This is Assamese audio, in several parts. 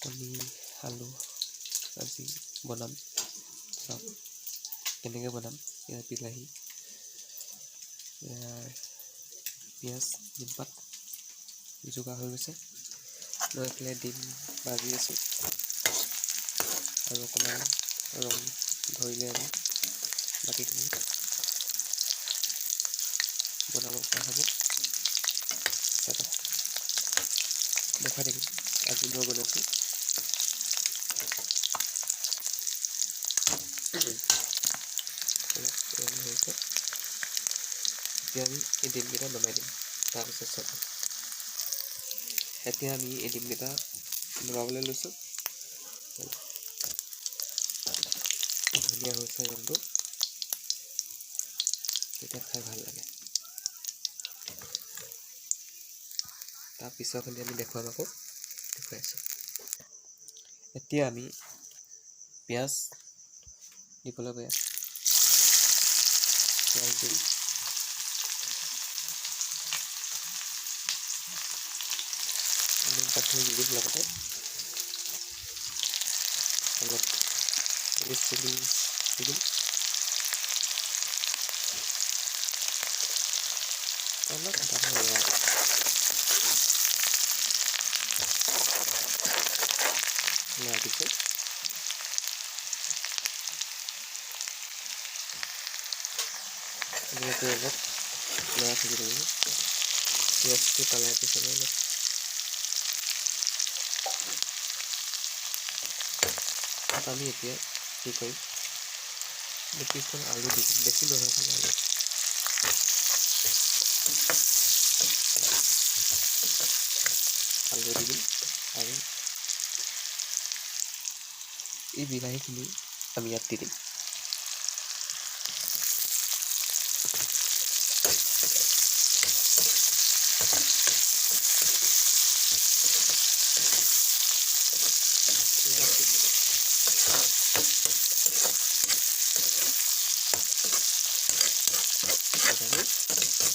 কণী আলু আজি বনাম। চাওক কেনেকৈ বনাম। ইয়াত বিলাহী, ইয়াৰ পিঁয়াজ, নিমপাত যোগাৰ হৈ গৈছে। মই এইফালে ডিম ভাজি আছোঁ আৰু অকণমান ৰং ধৰিলে আমি বাকীখিনি বনাব পৰা হ'ব। দেখুৱাই থাকিম আজি মই বনাইছোঁ। হৈছে, এতিয়া আমি এই ডিমকেইটা নমাই দিম, তাৰপিছত চাব। এতিয়া আমি এই ডিমকেইটা নমাবলৈ লৈছোঁ। ধুনীয়া হৈছে ৰংটো, তেতিয়া খাই ভাল লাগে। তাৰ পিছৰখিনি আমি দেখুৱাম, আকৌ দেখুৱাই আছোঁ। এতিয়া আমি পিঁয়াজ দিবলৈ গৈ আছোঁ। পিঁয়াজ দিম, নিমপাতখিনি দি দিম, লগতে অলপ ৰেড চিলি দি দিম, অলপ লৰাই দিছোঁ। এনেকৈ অলপ লৰাই থাকিব লাগিব পিঁয়াজটো কালাৰটো চাব অলপ। তাত আমি এতিয়া কি কৰিম? দুপিচমান আলু দি দিম, বেছি নহয়, খালি আলু। আলু দি দিম আৰু এই বিলাহীখিনি আমি ইয়াত দি দিম।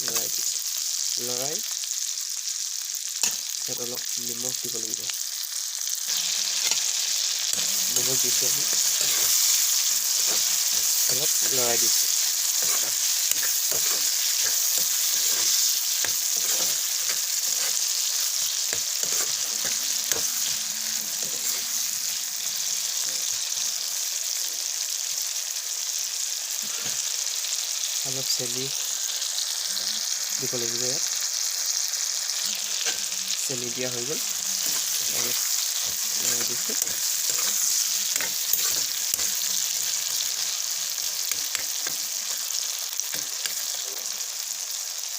লৰাই দিছোঁ, লৰাই ইয়াত অলপ নিমখ দিব লাগিব। নিমখ দিছোঁ আমি, অলপ লৰাই দিছোঁ। অলপ চেনি দিব লাগিব ইয়াত। চেনি দিয়া হৈ গ'ল, অলপ লৰাই দিছোঁ।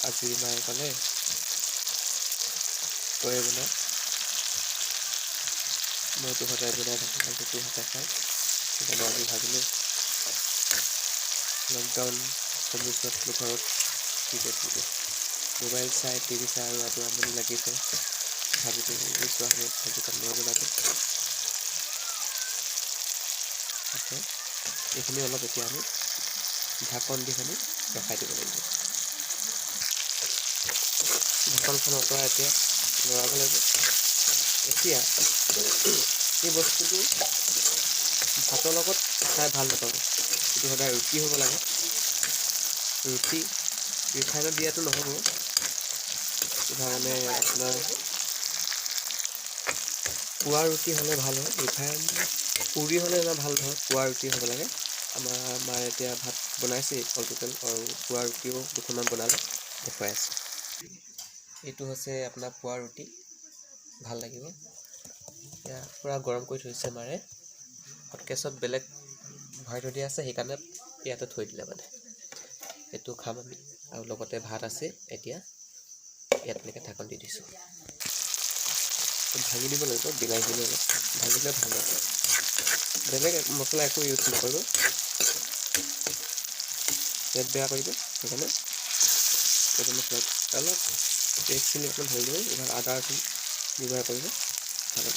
আজি মায়ে ক'লে তয়ে বনা, মইতো সদায় বনাই থাকোঁ, আজি তোৰ হাতে খাওঁ। সেইকাৰণে আজি ভাবিলোঁ, লকডাউন সময়ছোৱাত ঘৰত কি কৰি মোবাইল চাই, টিভি চাই আৰু আৰু আমনি লাগিছে। ভাবিলোঁ এইছোৱা সময়ত ভাজিকণ মই বনাই দিওঁ। এইখিনি অলপ এতিয়া আমি ঢাকন দি পিনি ৰখাই দিব লাগিব। ঢাকনখন আঁতৰাই এতিয়া লৰাব লাগিব। এতিয়া এই বস্তুটো ভাতৰ লগত খাই ভাল নাপাব, এইটো সদায় ৰুটি হ'ব লাগে। ৰুটি ৰিফাইনত দিয়াটো নহ'ব, মানে আপোনাৰ পোৱা ৰুটি হ'লে ভাল হয়। ৰিফাইন পুৰি হ'লে ইমান ভাল নহয়, পোৱা ৰুটি হ'ব লাগে। আমাৰ মায়ে এতিয়া ভাত বনাইছেই অল টোটেল, আৰু পোৱা ৰুটিও দুখনমান বনালে, দেখুৱাই আছোঁ। এইটো হৈছে আপোনাৰ পোৱা ৰুটি, ভাল লাগিব। এতিয়া পূৰা গৰম কৰি থৈছে মাৰে, হটকেছত বেলেগ ভৰাই থৈ দিয়া আছে, সেইকাৰণে ইয়াতে থৈ দিলে। মানে এইটো খাম আমি আৰু লগতে ভাত আছে। এতিয়া ইয়াত এনেকৈ ঢাকন দি দিছোঁ, ভাঙি দিব লাগিব বিলাহীখিনি, অলপ ভাঙি দিলে ভাল হয়। বেলেগ মছলা একো ইউজ নকৰিব, পেট বেয়া কৰিব, সেইকাৰণে এইটো মছলা অলপ ৰেড চিলি অকণমান ঢালি দিব। এইবাৰ আদা ৰচুন ব্যৱহাৰ কৰিব, ভাল হ'ব।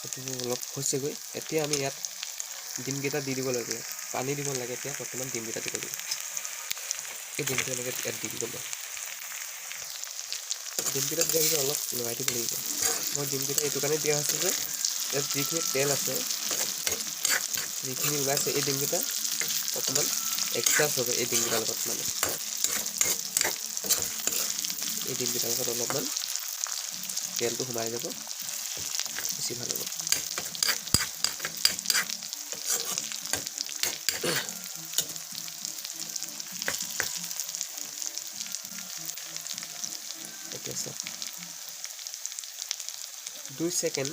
এইটো অলপ হৈছেগৈ। এতিয়া আমি ইয়াত ডিমকেইটা দি দিব লাগিব, পানী দিব নালাগে। এতিয়া বৰ্তমান ডিমকেইটা দিব লাগিব। এই ডিমটো এনেকৈ ইয়াত দি দিলোঁ মই। ডিমকেইটা দিয়াৰ পিছত অলপ লৰাই দিব লাগিব। মই ডিমকেইটা এইটো কাৰণে দিয়া হৈছে যে ইয়াত যিখিনি তেল আছে, যিখিনি ওলাইছে, এই ডিমকেইটা অকণমান এডজাষ্ট হ'ব এই ডিমকেইটাৰ লগত, মানে এই ডিমকেইটাৰ লগত অলপমান তেলটো সোমাই যাব, বেছি ভাল হ'ব। এতিয়া চাওক, 2 ছেকেণ্ড,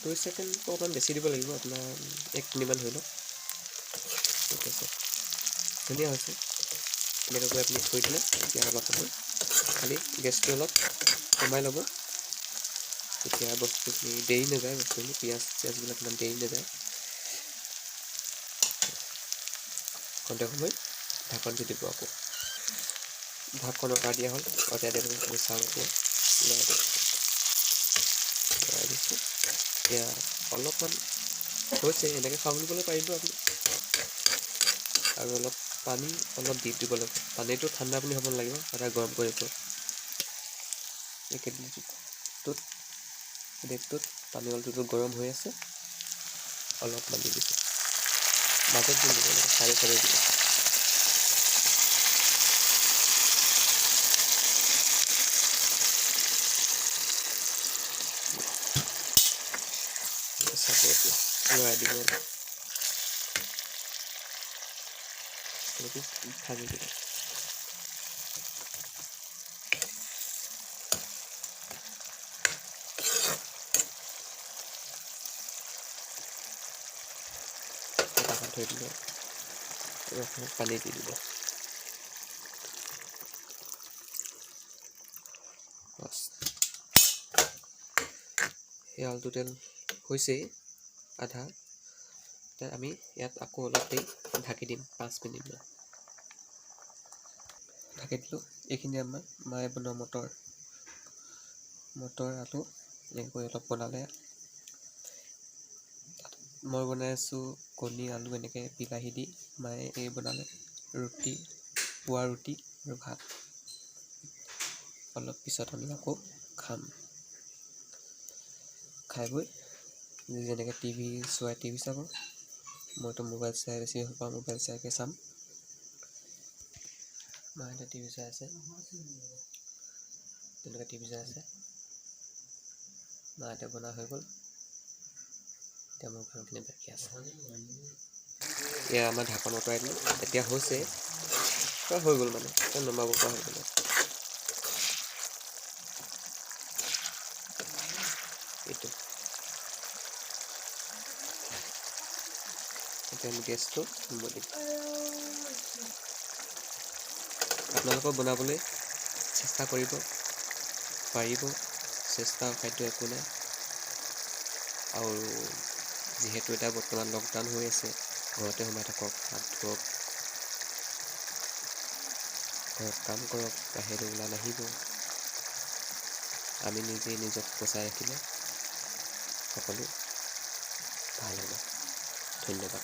2 ছেকেণ্ড অকণমান বেছি দিব লাগিব, আপোনাৰ 1 মিনিটমান ধৰি লওক। এতিয়া চাওক, ধুনীয়া হৈছে। এনেকৈ কৰি আপুনি থৈ দিলে। এতিয়া অলপ সময় খালি গেছটো অলপ কমাই ল'ব, তেতিয়া বস্তুখিনি দেৰি নাযায়। বস্তুখিনি পিঁয়াজ চিয়াজবিলাক ইমান দেৰি নাযায়। খন্তেক সময় ঢাকন দি দিব। আকৌ ঢাকখন অঁতৰাই দিয়া হ'ল। অঁতৰাই দিয়াৰ পিছত আমি চাওঁ। এতিয়া লৰাই দিছোঁ। এতিয়া অলপমান হৈছে, এনেকৈ খাওঁ বুলি ক'লে পাৰিব আপুনি। আৰু অলপ পানী অলপ দি দিব লাগিব। পানীটো ঠাণ্ডা পানী হ'ব নালাগিব, সদায় গৰম কৰি দিব। এই কেটলিটোত, ডেকটোত পানী অলপটো গৰম হৈ আছে, অলপমান দি দিছোঁ। মাজত দি দিব, এনেকৈ চাইডে চাইডে দিব। চাব, এতিয়া লৰাই দিব অলপ, এনেকৈ ভাজি দিব। ঢাকন থৈ দিলোঁ আৰু অকণমান পানী দি দিব। বাছ, সেই আলু তেল হৈছেই আধা। এতিয়া আমি ইয়াত আকৌ অলপ দেৰি ঢাকি দিম, 5 মিনিটমান ঢাকি দিলোঁ। এইখিনি আমাৰ মায়ে বনোৱা মটৰ, মটৰ আলু এনেকৈ অলপ বনালে। মই বনাই আছোঁ কণী আলু এনেকৈ বিলাহী দি। মায়ে এই বনালে ৰুটি, পুৱা ৰুটি আৰু ভাত। অলপ পিছত আমি আকৌ খাম। খাই বৈ যেনেকৈ টিভি চোৱাই টিভি চাব, মইতো মোবাইল চাই বেছি ভাল পাওঁ, মোবাইল চাইকে চাম। মাহঁতে টিভি চাই আছে, তেনেকৈ টিভি চাই আছে। মাহঁতে বনোৱা হৈ গ'ল, এতিয়া মোৰ কামখিনি বাকী আছে। এয়া আমাৰ ঢাকন আঁতৰাই দিলোঁ। এতিয়া হৈছে, হৈ গ'ল, মানে এতিয়া নমাব পৰা হৈ গ'ল এইটো। এতিয়া আমি গেছটো নুমুৱাই দিম। আপোনালোকেও বনাবলৈ চেষ্টা কৰিব পাৰিব, চেষ্টা অসাধ্য একো নাই। আৰু যিহেতু এতিয়া বৰ্তমান লকডাউন হৈ আছে, ঘৰতে সোমাই থাকক, হাত ধুৱক, ঘৰত কাম কৰক, বাহিৰলৈ ওলাই নাহিব। আমি নিজেই নিজক বচাই ৰাখিলে সকলো ভাল হ'ব। ধন্যবাদ।